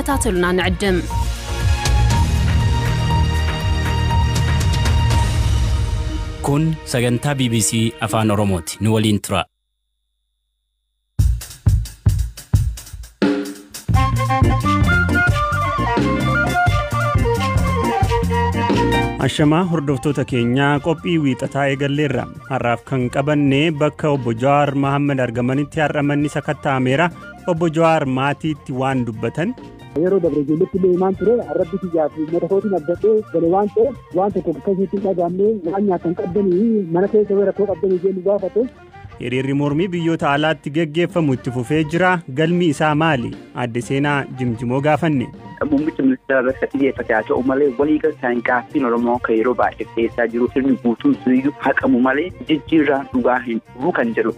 ክትከታተሉና ንዕድም። Kun sagantaa BBC Afaan Oromooti. Nu waliin tura. Ashamaa hordoftoota keenyaa, qophii wiixataa eegalleerra. Har'aaf kan qabanne bakka obbo Jawaar Mohaammed argamanitti har'a manni sakatta'ameera. Obbo Jawaar maatiitti waan dubbatan. Yeroo dabre ijoolletti illee himaan ture, arrabbi kiyyaa fi uummata kootiin abdadhee gale waan ta'eef waan tokko akkasitti hin dhagaamne, waan nyaatan qabdanii mana keessa rakkoo qabdanii jennu gaafate. Hiriirri mormii biyyoota alaatti geggeeffamu itti fufee jira. Galmi isaa maali? Adde Seenaa Jimjimoo gaafanne. Muummichi ministeera irratti xiyyeeffate haa ta'u malee, waliigaltaan gaaffiin Oromoo kan yeroo baay'ee dhiyeessaa jiru sirni guutuun suniyyuu haqamu malee jijjiirraan dhugaa hin dhufu kan jedhu.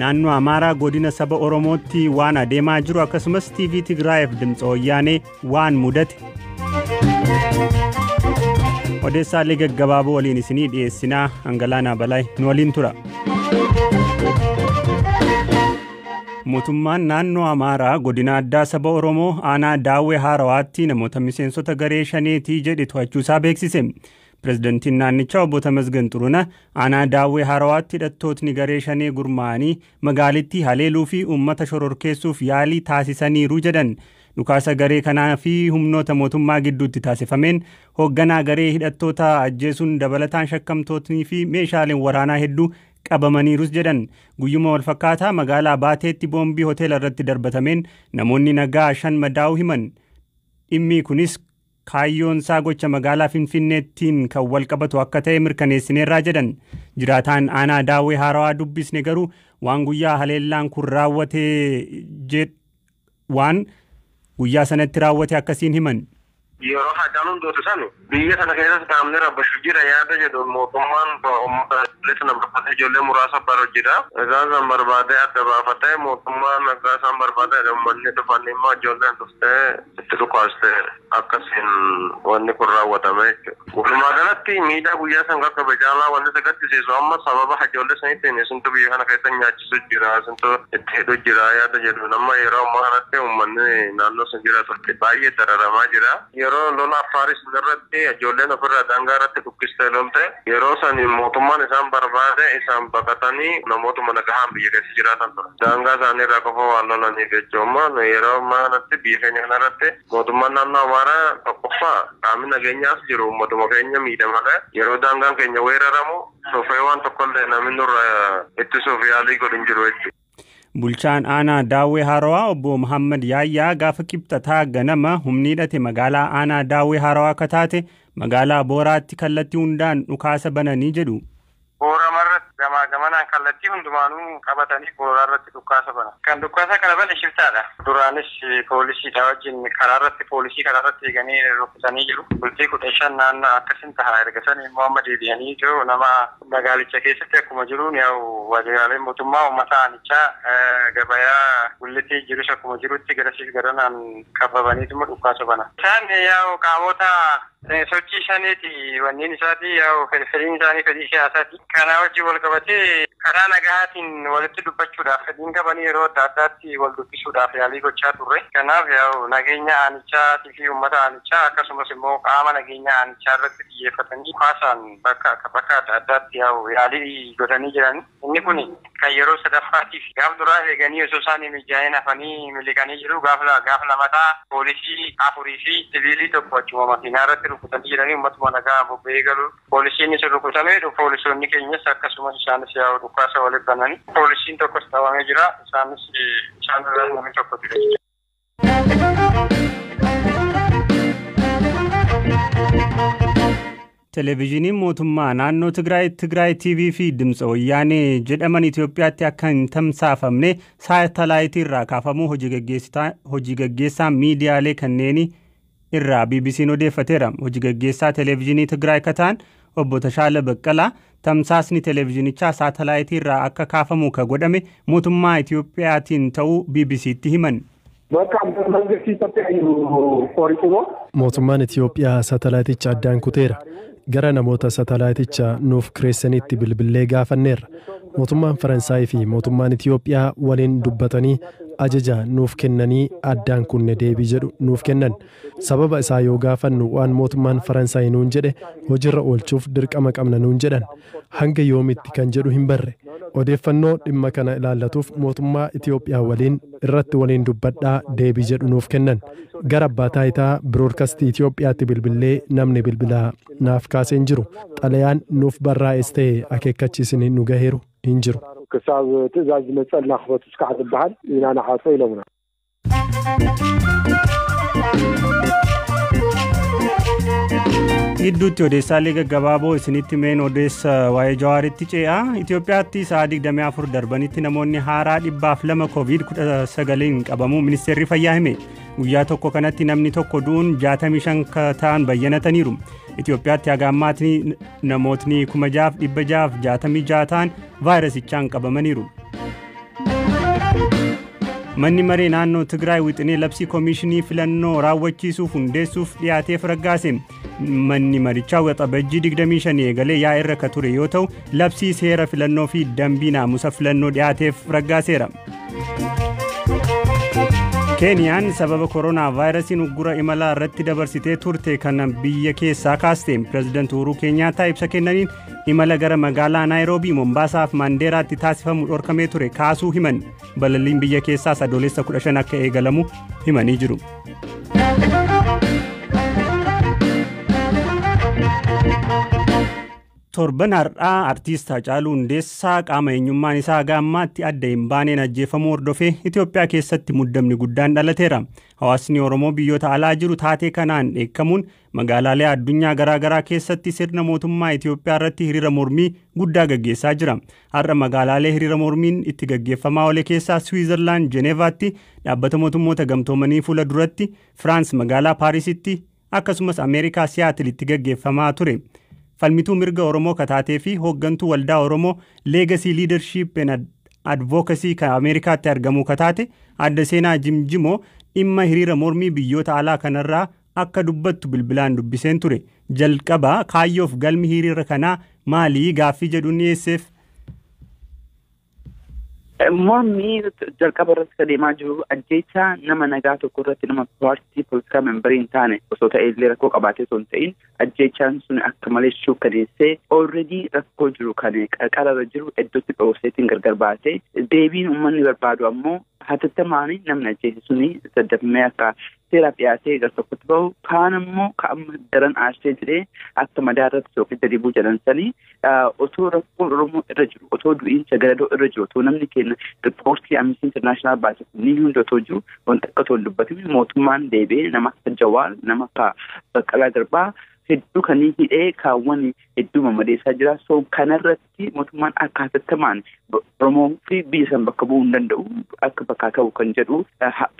Naannoo Amaaraa godina saba Oromootti waan adeemaa jiru, akkasumas TV Tigraayeef Dimtsa Wayyaanee waan mudate. Odeessaalee gaggabaaboo waliin isinii dhiyeessinaa, Angalaanaa Balaay nu waliin tura. Mootummaan naannoo Amaaraa godina addaa saba Oromoo aanaa Daawwee Haarawaatti namoota miseensota garee shaneetii jedhe to'achuusaa beeksise. Pireezidantiin naannichaa obbo Tamasgan Xuruna aanaa Daawwee Haarawaatti hidhattootni garee shanee gurmaa'anii magaalittii haleeluu fi uummata shororkeessuuf yaalii taasisaniiru jedhan. Dhukaasa garee kanaa fi humnoota mootummaa gidduutti taasifameen hoogganaa garee hidhattoota ajjeesuun dabalataan shakkamtootni fi meeshaaleen waraanaa hedduu qabamaniirus jedhan. Guyyuma walfakkaataa magaalaa Baateetti boombii hoteela irratti darbatameen namoonni nagaa 5 madaa'uu himan. Dhimmi kunis kaayyoon isaa gocha magaalaa Finfinneettiin kan wal qabatu akka ta'e mirkaneessineerraa jedhan. Jiraataan aanaa Daawwee Haarawaa dubbisne garuu waan guyyaa haleellaan kun raawwate waan guyyaa sanatti raawwate akkasiin himan. Yeroo Hacaaluun dootu sani biyya sana keessatti qaamni rabbashu jira yaada jedhu mootummaan uummata sana barbaadee ijoollee muraasa baru jira. Isaan san barbaadee adda baafatee mootummaan nagaa isaan barbaadee uummanni dhufanii immoo ijoolleen dhuftee itti dhukaaste, akkasiin wanni kun raawwatame jechuudha. Walumaa galatti miidhaa guyyaa san qaqqabe caalaa wanti isa gaddisiisu amma sababa ijoollee saniitiin isintu biyya kana keessa nyaachisu jira, isintu itti hidhu jira yaada jedhu amma yeroo ammaa kanatti uummanni naannoo sun jiraatu baay'ee dararamaa jira. Yeroo lola Affaaris irratti ijoolleen ofirraa daangaa irratti dhukkistee lolte, yeroo san mootummaan isaan barbaade isaan baqatanii namootuma nagahaan biyya keessa jiraatan ture. Daangaa isaanii irraa qofa waan lolaniif jechuudha. Yeroo ammaa kanatti biyya keenya kanarratti mootummaan naannoo Amaaraa tokkoffaa qaamni nageenyaas jiru uummatuma keenya miidha malee yeroo daangaan keenya weeraramu dhufee waan tokkollee namni nurraa ittisuuf yaalii godhu hin jiru jechuudha. Bulchaan aanaa Daawwee Haarawaa obbo Muhammad Yaayyaa gaafa Kibxataa ganama humni hidhate magaalaa aanaa Daawwee Haarawaa akka taate magaalaa Booraatti kallattii hundaan dhukaasa bananii jedhu. Booramarratti gamaa gamanaan kallattii hundumaanuu qabatanii Booraa irratti dhukaasa banan. Kan dhukaasa kana bane shiftaadha. Duraanis poolisiidha wajjin karaa irratti poolisii karaa irratti eeganii rukutanii jiru. Bultii 15 naannoo akkasin taha erga san immoo amma deebi'anii jiru, nama magaalicha keessatti akkuma jiruun yaa'u waajjiraaleen mootummaa uummata aanichaa gabayaa gullitii jirus akkuma jirutti garasiif garanaan qababaniituma dhukaasa banan. Isaan yaa'u qaamota sochii shaniiti, wanneen isaati yaa'u fedhiin isaanii fedhii siyaasaati. Kana wajjin wal qabatee karaa nagahaatiin walitti dubbachuudhaaf fedhiin qabanii yeroo adda addaatti wal dubbisuudhaaf yaalii gochaa turre. Kanaaf yaa'u nageenya aanichaatii fi uummata aanichaa akkasumas immoo qaama nageenya aanichaa irratti xiyyeeffatanii kaasaan bakka bakka adda addaatti yaa'u yaalii godhanii jiran. Inni kun kan yeroo sadaffaatiif. Gaaf duraa eeganii osoo isaan mijaa'in hafanii miliqanii jiru. Gaaf lamataa poolisii afurii fi siviilii tokko achuma makiinaa irratti rukutanii jiranii uummatuma nagaa bobba'ee galu. Poolisiin isa rukutamee, poolisoonni keenyas akkasumas isaanis yaa'u dhukaasa walitti bananii poolisiin tokkos qabamee jira, isaanis isaan irraa namni tokko ture. Televezyiiniin mootummaa naannoo Tigraay, Tigraay TV fi Dimtsa Wayyaanee jedhaman Itoophiyaatti akka hin tamsaafamne saatalaayitii irraa kaafamuu hojii gaggeessaa miidiyaalee kanneenii irraa BBC'n odeeffateera. Hojii gaggeessaa televezyiinii Tigraay kataan obbo Tashaala Baqqalaa tamsaasni televezyiinichaa saatalaayitii irraa akka kaafamu ka godhame mootummaa Itoophiyaatiin ta'uu BBC'tti himan. Mootummaan Itoophiyaa saatalaayiticha addaan kuteera. Gara namoota saatalaayiticha nuuf kireessanitti bilbillee gaafanneerra. Mootummaan Faransaayii fi mootummaan Itoophiyaa waliin dubbatanii Ajaja nuuf kennanii addaan kunne deebii jedhu nuuf kennan. Sababa isaa yoo gaafannu waan mootummaan Faransaay nuun jedhe hojiirra oolchuuf dirqama qabna nuun jedhan. Hanga yoomitti kan jedhu hin barre. Odeeffannoo dhimma kana ilaallatuuf mootummaa Itiyoophiyaa waliin irratti waliin dubbadhaa deebii jedhu nuuf kennan. Gara abbaa taayitaa biroodkastii Itiyoophiyaatti bilbillee namni bilbilaa naaf kaasee hin jiru. Xalayaan nuuf barraa'es ta'e akeekkachiisni nu gaheeru hin jiru. ክሳብ ትእዛዝ ዝመፀልና ክፈቱ እስካዕ ዝበሃል ኢና ንሓፆ ኢሎምና። Gidduutti odeessaalee gaggabaaboo isinitti meen odeessa waa'ee Jawaaritti ce'a. Itoophiyaatti sa'a 24 darbanitti namoonni haaraa 202 COVID-19 qabamuu ministeerri fayyaa hime. Guyyaa tokko kanatti namni tokko du'uun 65 ta'an bayyanataniiru. Itoophiyaatti haga ammaatti namootni 6,666 ta'an vaayirasichaan qabamaniiru. Manni maree naannoo Tigraay wixinee labsii koomishinii filannoo raawwachiisuuf hundeessuuf dhiyaateef raggaase. Manni marichaa waxabajjii 25 eegalee yaa'ii irra ka ture yoo ta'u, labsii seera filannoo fi dambii naamusa filannoo dhiyaateef raggaaseera. Keeniyaan sababa koronaa vaayirasiin uggura imalaa irratti dabarsitee turte kana biyya keessaa kaaste. Pireezidaanti Uhuruu Keenyaataa ibsa kennaniin imala gara magaalaa Naayiroobii, Mombaasaa fi Maandeeraatti taasifamu dhorkamee ture kaasuu himan. Balalliin biyya keessaas Adoolessa 15 akka eegalamu himanii jiru. Torban har'aa artiist Haacaaluu Hundeessaa qaama eenyummaan isaa haga ammaatti adda hin baaneen ajjeefamuu hordofee Itoophiyaa keessatti muddamni guddaan dhalateera. Hawaasni Oromoo biyyoota alaa jiru taatee kanaan dheekkamuun magaalaalee addunyaa garaa garaa keessatti sirna mootummaa Itoophiyaa irratti hiriira mormii guddaa gaggeessaa jira. Har'a magaalaalee hiriira mormiin itti gaggeeffamaa oole keessaa Swiizerlaand Jeneevaatti, dhaabbata mootummoota gamtoomanii fuula duratti, Firaans magaalaa Paarisitti akkasumas Ameerikaa Siyaatilitti gaggeeffamaa ture. Falmituu mirga Oromoo kataatee fi hooggantuu waldaa Oromoo Legacy Leadership and Advocacy kan Ameerikaatti argamu kataate adda Seenaa Jimjimoo dhimma hiriira mormii biyyoota alaa kanarraa akka dubbattu bilbilaan dubbiseen ture. Jalqaba kaayyoof galmi hiriira kanaa maalii gaaffii jedhuun dhiyeesseef. Mormii jalqaba irratti kan deemaa jiru ajjeechaa nama nagaa tokko irratti nama paartii poolitikaa membarii hin taane osoo ta'e illee rakkoo qabaatee osoo hin ta'in ajjeechaan sun akka malee shuukkaneessee already rakkoo jiru kan qarqararra jiru iddootti dhoofseetiin gargar baasee deebiin uummanni barbaadu ammoo hatattamaan namni ajjeese suni daddafamee akka seeraaf dhiyaatee gara tokkotti bahu, kaan ammoo ka'amma daran aarsee jedhee akka madaa irratti soqidda dibuu jedhan sanii otoo rakkoon Oromoo irra jiru, otoo du'iinsa galadoo irra jiru, otoo namni keenya riippoortii Amnesty International baase kunniin hundi otoo jiru wanta akka otoo hin dubbatin mootummaan deebi'ee nama akka Jawaar, nama akka Baqqalaa Garbaa hedduu kan hidhee kaawwan hedduu mamadeessaa jira. So kanarratti mootummaan akka hatattamaan Oromoo fi biyya san bakka bu'uu hin danda'u akka bakka ta'u kan jedhu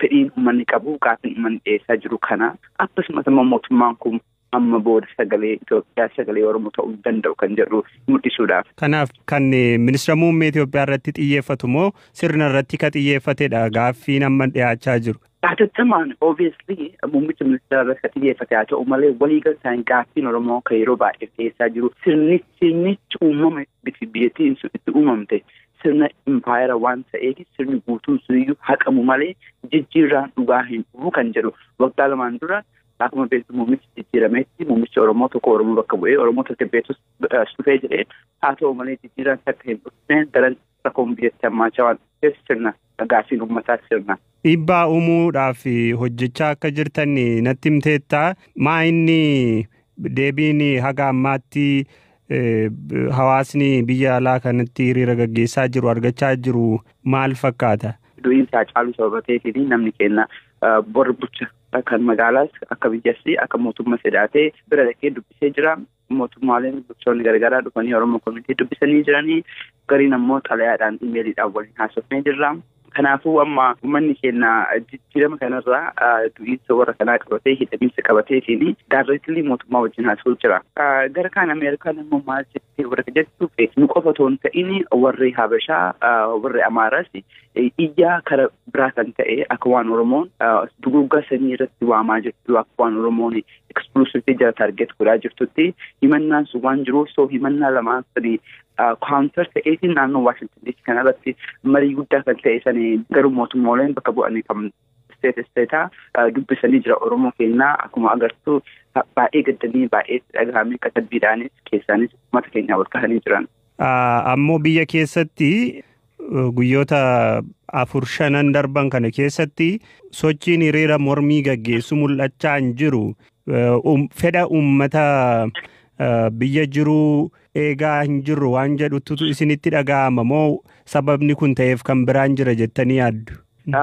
fedhiin uummanni qabu gaaffiin uummanni dhiyeessaa jiru kana. Akkasumas immoo mootummaan kun amma booda sagalee Itoophiyaa sagalee Oromoo ta'uu hin danda'u kan jedhu mul'isuudhaaf. Kanaaf kan ministeera muummee Itoophiyaa irratti xiyyeeffatu moo sirna irratti ka xiyyeeffatedha gaaffiin amma dhiyaachaa jiru? Hatattamaan obviously muummicha ministeera irratti xiyyeeffate haa ta'u malee waliigaltaan gaaffiin Oromoo kan yeroo baay'ee dhiyeessaa jiru sirnichi uumame biyyattiin sun itti uumamte sirna impaayera waan ta'eef sirni guutuun suniyyuu haqamu malee jijjiirraan dhugaa hin dhufu kan jedhu waggaa lamaan dura akkuma beektu muummichi jijjiirametti muummichi Oromoo tokko Oromoo bakka bu'ee Oromoo tasgabbeessus dhufee jedhee haa ta'u malee jijjiirraan takka hin dhufne daran rakkoon biyyattii hammaachaa waan dhufeef sirna gaaffiin uummataa sirna. Dhiibbaa uumuudhaaf hojjechaa akka jirtan natti himteetta. Maa inni deebiin haga ammaatti hawaasni biyya alaa kanatti hiriira gaggeessaa jiru argachaa jiru maal fakkaata? Du'iinsa Haacaaluu sababa ta'eetiin namni keenya warri bulcha kan magaalaas akka biyyatti akka mootummaa sodaatee bira dhaqee dubbisee jira. Mootummaaleen bulchoonni garagaraa dhufanii Oromoo komitii dubbisanii jiranii gariin ammoo xalayaadhaan imeeliidhaan waliin haasofnee jirra. Kanaafuu amma uummanni keenya jijjiirama kanarraa du'iinsa warra kanaa qabatee hidhamiinsa qabateetiin daarreetilii mootummaa wajjin haasa'uu jira. Gara kaan Ameerikaan immoo maal jettee warra jechuuf nu qofa otoo hin ta'in warri Habashaa warri Amaaraas iyyaa kara biraa kan ta'e akka waan Oromoon duguuggaa sanyii irratti waamaa jirtu, akka waan Oromoon exclusively jala taarget godhaa jirtutti himannaan sun waan jiruuf soo himannaa lamaan sadi Kaawuntar ta'eetiin naannoo Waashintan DC kanarratti marii guddaa kan ta'e sanii garuu mootummooleen bakka bu'anii kan isteetaa dubbisanii jira. Oromoo keenyaa akkuma agartuu baay'ee gaddanii baay'ee dhagahamee katabbiidhaanis keessaanis uummata keenyaa wal kahanii jiran. Ammoo biyya keessatti guyyoota 4-5 darban kana keessatti sochiin hiriira mormii gaggeessu mul'achaa hin jiru. Fedha uummata biyya jiruu eegaa hin jirru waan jedhutu isinitti dhaga'ama moo sababni kun ta'eef kan biraan jira jettanii yaaddu?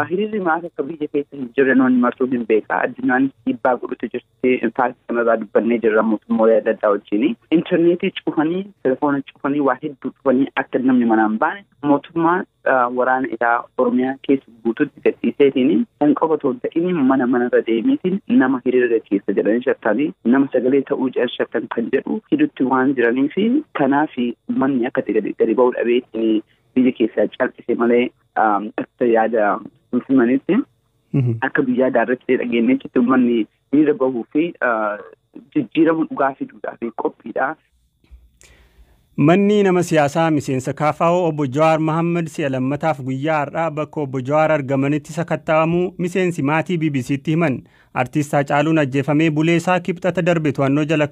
Hiriirri maal akka biyya keessa hin jirre namni martuu hin beeka. Addunyaan dhiibbaa godhutu jirti. Infaakti kanarraa dubbannee jirra mootummoolee adda addaa wajjin. Intarneetii cufanii, telefoona cufanii, waa hedduu cufanii akka namni manaan baane mootummaan waraana isaa Oromiyaa keessa guututti gadhiiseetiin kan qofa otoo hin ta'in mana manarra deemeetiin nama hiriira gaggeessa jedhanii shakkanii nama sagalee ta'uu jedhan shakkan kan jedhu hidhutti waan jiranii fi kanaaf uummanni akka gadi ba'uu dhabeetiin biyya keessaa calqise malee akka yaada Finfinneetti akka biyyaa daarratti dhageenyetti uummanni hiriira bahuu fi jijjiirama dhugaa fiduudhaa fi qophiidha. Manni nama siyaasaa miseensa KFO obbo Jawaar Mohaammed si'a lammataaf guyyaa har'aa bakka obbo Jawaar argamanitti sakatta'amuu miseensi maatii BBC'tti himan. Artiist Haacaaluun ajjeefamee bulee isaa kibxata darbe to'annoo jala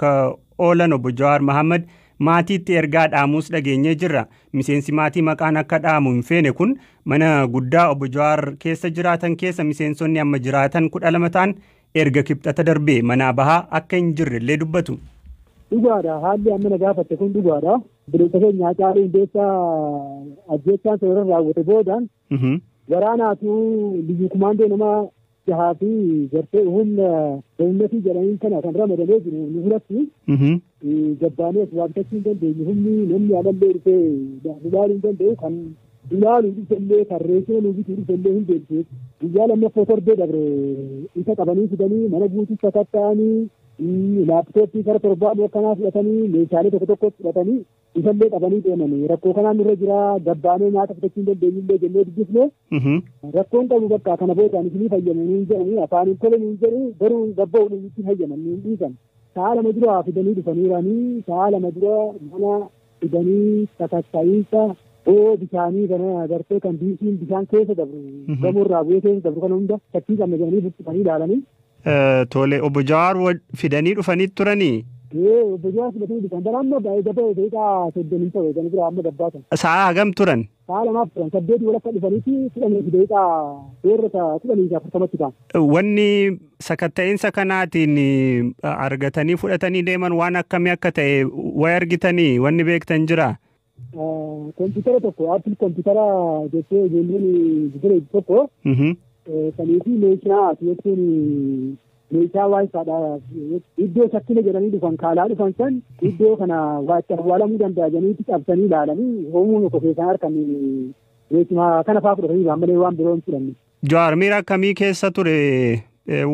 oolan obbo Jawaar Mohaammed maatiitti ergaa dhaamuus dhageenyee jirra. Miseensi maatii maqaan akka dhaamu hin feene kun mana guddaa obbo Jawaar keessa jiraatan keessa miseensonni amma jiraatan 12 ta'an erga kibxata darbe manaa bahaa akka hin jirre illee dubbatu. Dhugaadha. Haalli amma na gaafatte kun dhugaadha. Bineelda keenya Haacaaluu Hundeessaa ajjeechaan seeraan raawwate boodaan waraanaatu liyyu kumaandoo nama jahaa fi gartee humna humnatii jedhaniin kana kan ramadamee jiru nu biratti gabbaanees waa bitachuu hin dandeenye. Humni namni alallee dhufee ilaaluu hin danda'u kan ilaaluu dhufellee kan reeshee nu bituu dhufellee hin deebisee guyyaa lammaffoo torbee dabre isa qabanii fidanii mana guutuu sakatta'anii laaptooppii kara torbaan akkanaa fudhatanii meeshaalee tokko tokko fudhatanii isallee qabanii deemanii rakkoo kanaan nurra jira gabbaanee nyaata fudhachuu hin dandeenyullee jennee dubbifne rakkoon qabu bakka kana boodaan isinii fayyamanii hin jedhanii afaaniin tole hin jedhu garuu gabba'uun itti fayyaman hin dhiisan. Sa'a lama dura fidanii dhufaniiranii sa'a lama dura mana fidanii sakatta'iinsa oo bishaanii kana agartee kan biisiin bishaan keessa dabru gamoorraa bu'ee keessa dabru kana hunda shakkii qabna jedhanii buqqisanii ilaalanii. Tole obbo Jawaar fidanii dhufanii turanii? Obbo Jawaar fidanii dhufan bara amma gabaa daqiiqaa 30 ta'e kan bira amma gabbaatan. Sa'a hagam turan? Sa'a lamaaf turan 8 walakka dhufaniiti 10 daqiiqaa seerota 10:40 ta'an. Wanni sakatta'insa kanaatiin argatanii fudhatanii deeman waan akkamii akka ta'e wayi argitanii wanni beektan jira? Kompiitara tokko Apple kompiitara jettee ijoolleen bidiree tokko. Saniifi meeshaa jechuun meeshaa waa isaadha. Iddoo shakkina jedhanii dhufan kaalaa dhufan san iddoo kana waa itti awwaalamuu danda'a jedhaniitti cabsanii ilaalanii hoomuu tokko keessaan harkan meeshaa kana fa'aa fudhatanii ba'an malee waan biroo hin fudhanne. Jawaar miira akkamii keessa ture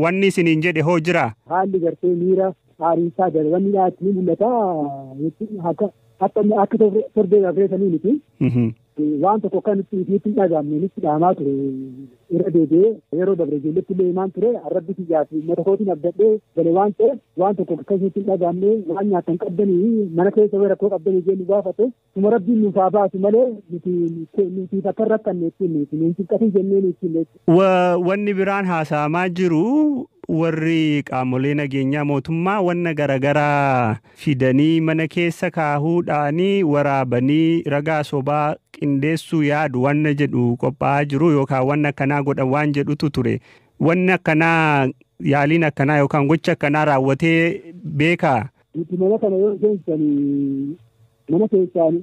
wanni isiniin jedhe hoo jira? Haalli gartee miira aariinsaa jira wanni ni mul'ata akka akka torbee darbee miti. Waan tokko kan itti hin dhagahamne nutti dhaamaa ture irra deebi'ee yeroo dabre ijoolletti illee himaan ture arrabbi kiyyaa fi uummata kootiin abdadhee gale waan ta'eef waan tokko akka isinitti hin dhagahamne waan nyaatan qabdanii mana keessa wayi rakkoo qabdanii jennee gaafate tuma rabbiin nuuf haa baasu malee nuti akka hin rakkanne ittiin nuti hin cinqatin jennee nuti hin. Wanni biraan haasa'amaa jiru warri qaamolee nageenyaa mootummaa wanna garaagaraa fidanii mana keessa kaahuudhaanii waraabanii ragaa sobaa qindeessuu yaadu wanna jedhu qophaa'aa jiru yookaan wanna akkanaa godhan waan jedhutu ture. Wanni akkanaa yaaliin akkanaa yookaan gocha akkanaa raawwatee beekaa? Nuti mana kana yoo seensan mana keessaan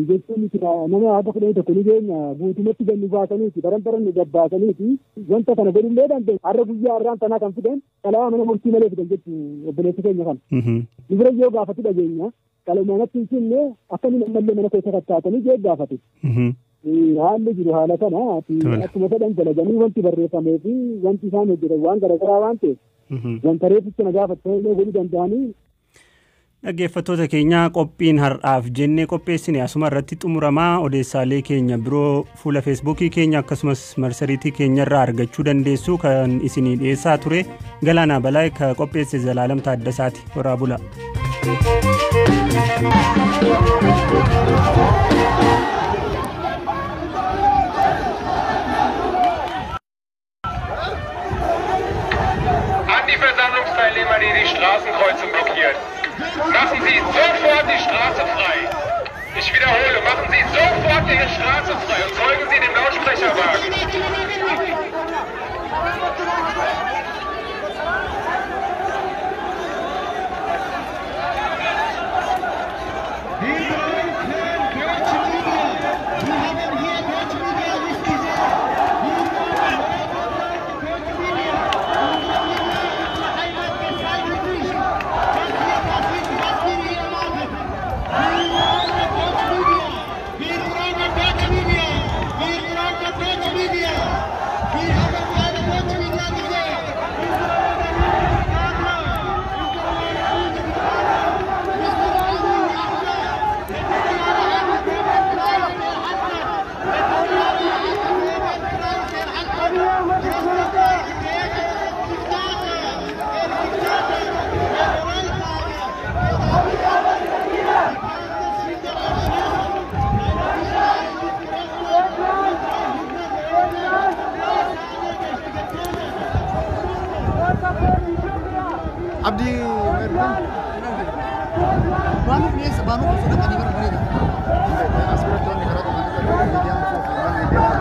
jechuun nama haga 11 ni geenya guutumatti gannu baasaniiti baran baran nu gabbaasaniiti wanta kana godhullee dandeenye har'a guyyaa har'aan tanaa kan fidan qalaa mana murtii malee fidan jechuu obboleessa keenya kana. Nu bira yoo gaafatu dhageenya qalama hin cinne akkamiin ammallee mana keessa kattaatanii jee gaafate. Haalli jiru haala kana akkuma fedhan dalaganii wanti barreeffamee fi wanti isaan hojjetan waan garaagaraa waan ta'eef wanta reefficha na gaafatanii godhuu danda'anii. Dhaggeeffattoota keenya qophiin har'aaf jennee qopheessine asuma irratti xumuramaa odeessaalee keenya biroo fuula feesbuukii keenya akkasumas marsariitii keenya irraa argachuu dandeessu kan isinii dhiyeessaa ture Galaanaa Balaay ka qopheesse Zalaalam Taaddasaati. Horaa bula. Abdii Baanuuf dhiyeessa, baanuuf osoo dhaqanii bara bareeda. As biratti wanni karaa tokko miidiyaan dhufuuf manni.